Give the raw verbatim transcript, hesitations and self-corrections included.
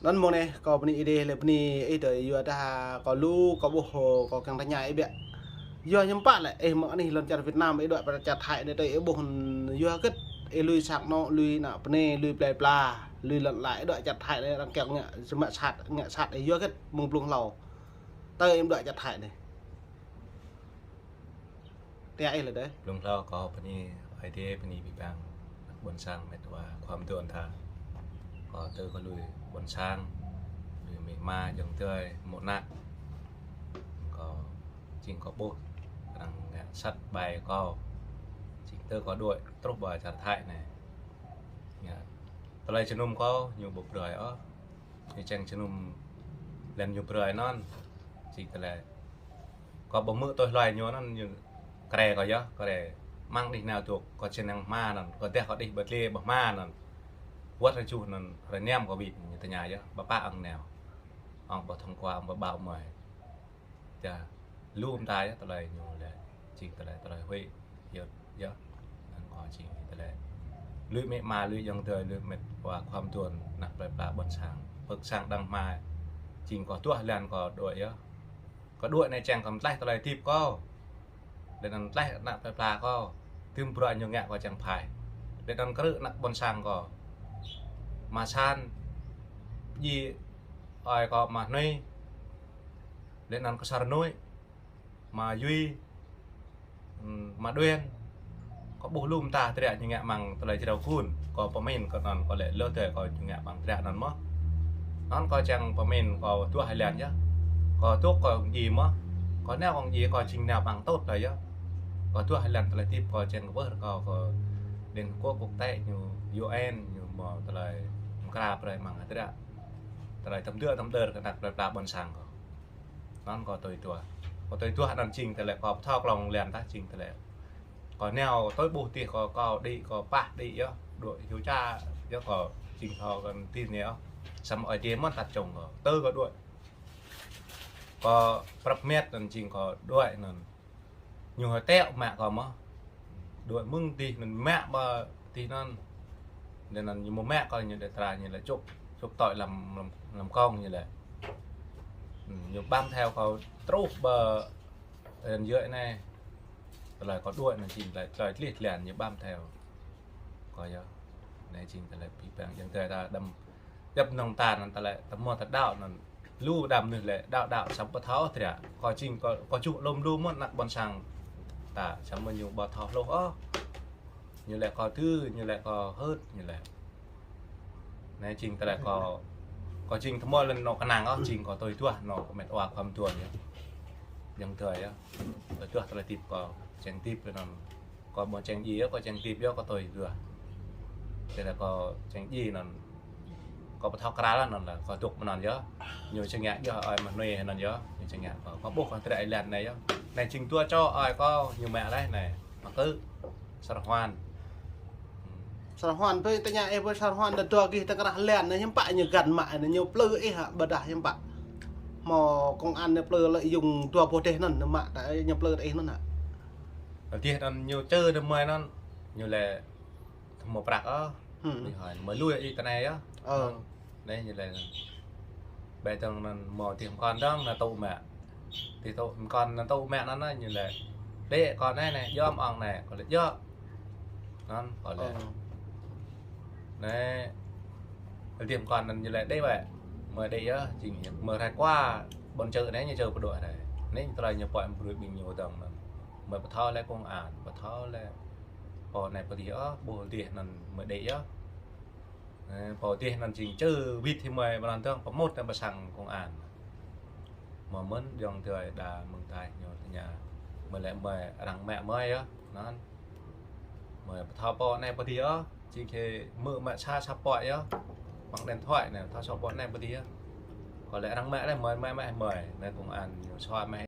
Anăn mơ̆ng anei kâo bơni ih dê leh bơni ih dê yua dah kâo lu kâo ƀuh kâo kiăng tơña ih biă. Yua hiưm pă lĕ ih mơ̆ng anih lăn čar Việt Nam ih đuĕ pơ čar Thái anei tơ ih ƀuh yua kĭt ih lui sang anôk lui ană bơnê lui plei pla lui lăn ala ih đuĕ čar Thái anei arăng kiăng ngă mă sat ngă sat ih yua kĭt mơ̆ng blung hlâo. Tơ ih đuĕ čar Thái anei. Tơña ih leh dê. Blung hlâo kâo bơni Aê Diê bơni bi bang ƀuôn sang mĕt wa khua mduôn ta. Kâo tơ kâo lui ƀuôn sang, lui amĭ ama jơ̆ng tơi mô̆ anak. Kâo jing kâo ƀuh arăng ngă sat ƀai kâo. Jing tơ kâo đuĕ truh ƀơ čar Thái anei. Ngă tơlơi jơnum kâo ñu ƀu brơi ôh. Ñu čiăng jơnum lăn ñu brơi anăn. Jing tơlơi kâo ƀu hmư̆ tui hluê ñu anăn ñu kre kâo yơh, kre măng đih nao dôk, kâo čiăng năng hma anăn, kâo dah kâo đih ƀơ dliê ƀơ hma anăn. Wăt hruê juh anăn, hruê năm kâo wĭt ñu tơña yơh, ƀă pă ŏng nao. Ŏng ƀu thông qua, ŏng ƀu ƀao mơi. Dah lu mta yơh tơlơi ñu lĕ, jing tơlơi, tơlơi huĭ, yơh, yơh. Anăn kâo jing tơlơi. Lui amĭ ama, lui jơ̆ng tơi, lui mĕt wa khua mduôn, ană plei pla ƀuôn sang. Pơ̆k sang đang hma, jing kâo duah lăn kâo đuĕ yơh. Kâo đuĕ anei čiăng kâo mtlaih tơlơi hdĭp kâo. Leh anăn mtlaih ană plei pla kâo. Tŭm bruă ñu ngă kâo čiăng phai. Leh anăn krư̆ ană ƀuôn sang kâo. Mă san ji ơi kâo mă hnui. Leh anăn ksar nuih. Mă yui. Mă đuên. Kâo ƀuh lu mta triă ñu ngă măng tơlơi jrao gun. Kâo pơmĭn kâo anăn kâo lĕ lơ tơi kâo ñu ngă măng triă anăn mơh. Anăn kâo čiăng pơmĭn kâo duah hlăn yơh. Kâo dôk kâo ji mơh. Kâo nao kâo ji kâo jing nao măng tŭt leh yơh. Kâo duah hlăn tơlơi hdĭp kâo čiăng kơ wơr kâo kơ Liên Hợp Quốc quốc tế ñu U N ñu mâo tơlơi mkra brơi măng triă. Tơlơi tăm dơ tăm dơr kơ ană plei pla ƀuôn sang kâo. Anăn kâo tui duah. Kâo tui duah anăn jing tơlơi kâo pơthâo klŏng lăn tah jing tơlơi. Kâo nao tui ƀuh tih kâo, kâo đĭ, kâo pah đĭ yơh. Đuĕ hiu ča yơh kâo jing thâo kơ tih nao. Săm ơi tiê mơ̆n tat čông kâo. Tơ kâo đuĕ. Kâo prăp mĕt anăn jing kâo đuĕ anăn. Ñu hơi teo mă kâo mơh. Đuĕ mơ̆ng tih anăn mă ƀơ tih anăn. Leh anăn ñu mă kâo ñu đe tra ñu lĕ čŭk, čŭk tơi lăm, lăm, lăm kông ñu lĕ. Ñu bám theo kâo truh ƀơ răn yơh anei. Tơlơi kâo đuĕ anăn jing tơlơi, tơlơi tlih tlian ñu bám theo. Kâo yơh. Anei jing tơlơi bi bang jing tơlơi ta đăm djăp nŏng ta anăn tơlơi ta mâo ta đăo anăn. Lu đăm nưh lĕ đăo đăo săm pơthâo triă. Kâo jing kâo, kâo čuh lŏm lu mơ̆n ană ƀuôn sang ta săm mơ̆ ñu ƀu thâo hluh ôh. Ñu lĕ kâo tŭ, ñu lĕ kâo hưt, ñu lĕ. Anei jing tơlơi kâo, kâo jing tơmâo lăn anôk knang ôh, jing kâo tui duah anôk mĕt wa khua mduôn yơh. Jơ̆ng tơi yơh. Tui duah tơlơi hdĭp kâo, čiăng hdĭp leh anăn. Kâo mâo čiăng ji yơh, kâo čiăng hdĭp yơh, kâo tui duah. Tơdah kâo čiăng ji anăn. Kâo pơthâo kral anăn lĕ, kâo dôk mơ̆ng anăn yơh. Ñu čiăng ngă yơh, ơi mă hnui anăn yơh. Ñu čiăng ngă kâo, kâo ƀuh kâo triă lăn anei yơh. Anei jing dua čô ơi kâo ñu mă leh anei. Mă kơ Sar Huan. Sar Huan, pơ tơña ih pơ Sar Huan, dah dua gih tơkrah lăn anei, hiưm pă ñu găn mă anei, ñu plư ih hă, ƀiădah hiưm pă. Mâo công an ñu plư lợi dụng dua boh dih anăn, mă ta ñu plư ta ih anăn hă. Dih anăn ñu čơ dơmơi anăn, ñu lĕ Thâo mâo prăk ôh. Hmm. Ñu hŏ, mâo lui ih tơ anei yơh. Ơ. Anei ñu lĕ. Ƀai dơ̆ng anăn mâo dih mkăn dơ̆ng nao tŭ mă. Dih tŭ mkăn nao tŭ mă anăn ñu lĕ. Đĭ kâo anei anei, djŏ mơ̆ng anei, kâo lĕ djŏ. Anăn kâo lĕ. Ơ. Anei. Dih mkăn anăn ñu lĕ đĭ wĕ. Mâo đĭ yơh, jing mâo rai kua ƀuôn čư̆ anei ñu čơ pơđuĕ anei. Anei ñu tơlơi ñu pŏk brui ƀing ñu dơ̆ng anăn. Mâo pơthâo lĕ công an, pơthâo lĕ. Pô anei pơdih ôh, ƀuh dih anăn mâo đĭ yơh. Ơ, pô dih anăn jing čơ wĭt hĭ mơi ƀrăn dơ̆ng, pơmŭt anăn pơ sang công an. Mâo mơ̆n djŏng tơi đa mơ̆ng taih ñu tơña. Mâo lĕ mơi arăng mă mơi yơh, anăn. Mơi pơthâo pô anei pơdih yơh, jing kơ mơ̆ mă sa sa pô yơh. Bằng điện thoại anei, pơthâo sa pô anei pơdih yơh. Kâo lĕ arăng mă lĕ mơi, mơi, mơi, mơi. Anei công an ñu sa mơi.